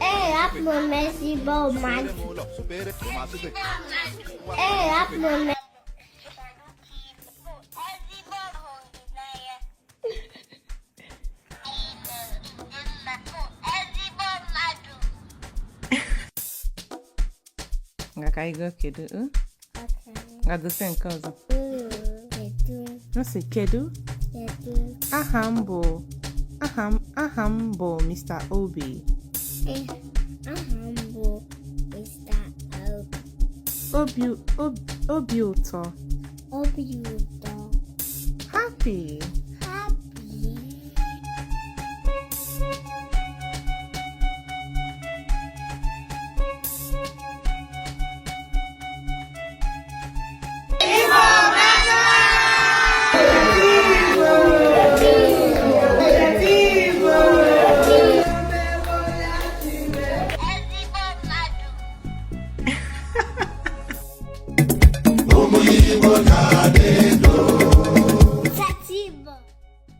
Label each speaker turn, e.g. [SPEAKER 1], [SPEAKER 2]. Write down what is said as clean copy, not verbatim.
[SPEAKER 1] Ee, abụ m ezigbo mmadụ. Ee, abụ m
[SPEAKER 2] Nga ka anyị gụọ kedu o? Nga gosi nke ọzọ.
[SPEAKER 1] Kedu?
[SPEAKER 2] M sị kedu?
[SPEAKER 1] Kedu?
[SPEAKER 2] Aha m bụ Mr. Obi.
[SPEAKER 1] Ee, aha m bụ Mr. Obi.
[SPEAKER 2] Obi ụtọ.
[SPEAKER 1] Obi ụtọ.
[SPEAKER 2] Happy.
[SPEAKER 1] Happy. Ezigbo mmadụ.
[SPEAKER 3] Ụmụ Igbo ka